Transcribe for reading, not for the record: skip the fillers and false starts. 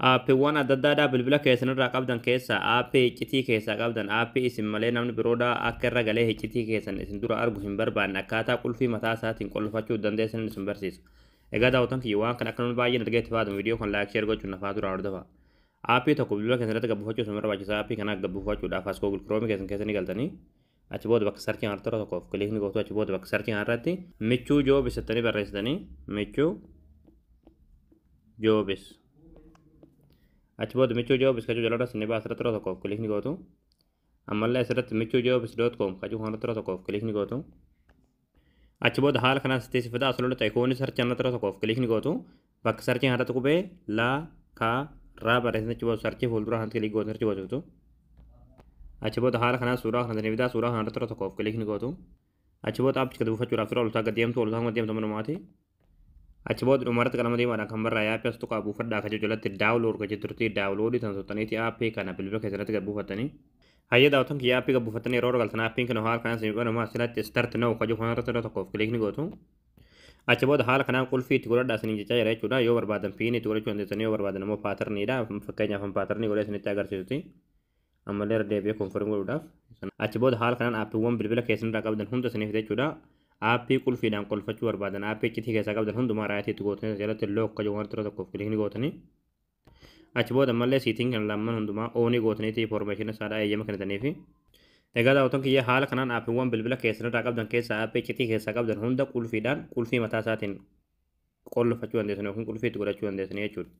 Aappiiwwan adda addaadhaa bilbila keessan irraa qabdan keessaa aappii iccitii keessaa qabdan, aappii isin malee namni biroodhaa akka irra galee iccitii keessan isin dura argu hin barbaanne, akkaataa qulfii mataa isaatiin qolfachuu dandeessan isin barsiisa. Egaa daawwatan kiyya, waan kana akka namni baay'een argee itti fayyadamu viidiyoo kan like, share gochuun nafaa dura hordofa. Aappii tokko bilbila keessan irratti gabbuufachuu isin barbaachisa. Aappii kana gabbuufachuudhaaf as Google Chrome keessan keessa ni galtanii, achi booda bakka search irratti tokkoof click ni gootu. Achi booda bakka search irratti Michuu Jobs jettanii barreessitanii, Michuu Jobs. Achi booda Michuu Jobs kachuu jalarra sinni baasa, irratti tokkoof click ni gootu. Ammallee asirratti michuujobs.com kachuu kanarratti tokkoof click ni gootu. Achi booda haala kanaan sitti fida. Asirratti icon search irratti tokkoof click ni gootu. Bakka search irratti qubee la ka raa barreessanii, achi booda search fuuldura kanatti click gootu, search gootu. Achi booda haala kanaan suuraa kana ni fidaa. Suuraa kanarratti tokkoof click ni gootu. Achi booda aappicha gadi buufachuudhaaf suuraa oltaa gad deemtu, oltaa gad deemtu manumaati. Achi booda dhumarratti qalama diimaadhaan kan barraa'e aappii as tuqaa buufadhaa kan jalatti download kan jettutti download tan tuqxaniiti aappii kana bilbila keessatti gad buufattanii. Hayyee daawwatan kiyya, aappii gad buufattanii yeroo galtan aappiin kana haala kanaan isin banama. Asirratti start now kan jiru kanarratti yeroo tokkoof click ni gootu. Achi booda haala kanaan qulfii itti godhadhaa isiniin jechaa jira jechuudha. Yoo barbaadan PIN itti godhachuu dandeessanii, yoo barbaadan immoo patterniidha. Fakkeenyaaf pattern godhee isinitti agarsiisuti. Ammallee irra deebi'ee confirm godhuudhaaf. Achi booda haala kanaan aappiiwwan bilbila keessan irraa qabdan hunda isiniif jechuudha. Aappii qulfiidhaan qolfachuu barbaadan, aappii iccitii keessaa qabdan hundumaa right itti gootanii, jalatti lock kan jiru kanarratti tokkoof click ni gootanii. Achi booda ammallee setting kana lamman hundumaa on gootaniiti information isaadhaa eeyyama kennitaniifi. Egaa daawwatan kiyya, haala kanaan aappiiwwan bilbila keessan irraa qabdan keessaa aappii iccitii keessaa qabdan hunda qulfiidhaan, qulfii mataa isaatiin qolfachuu dandeessan yookiin qulfii itti godhachuu dandeessan jechuudha.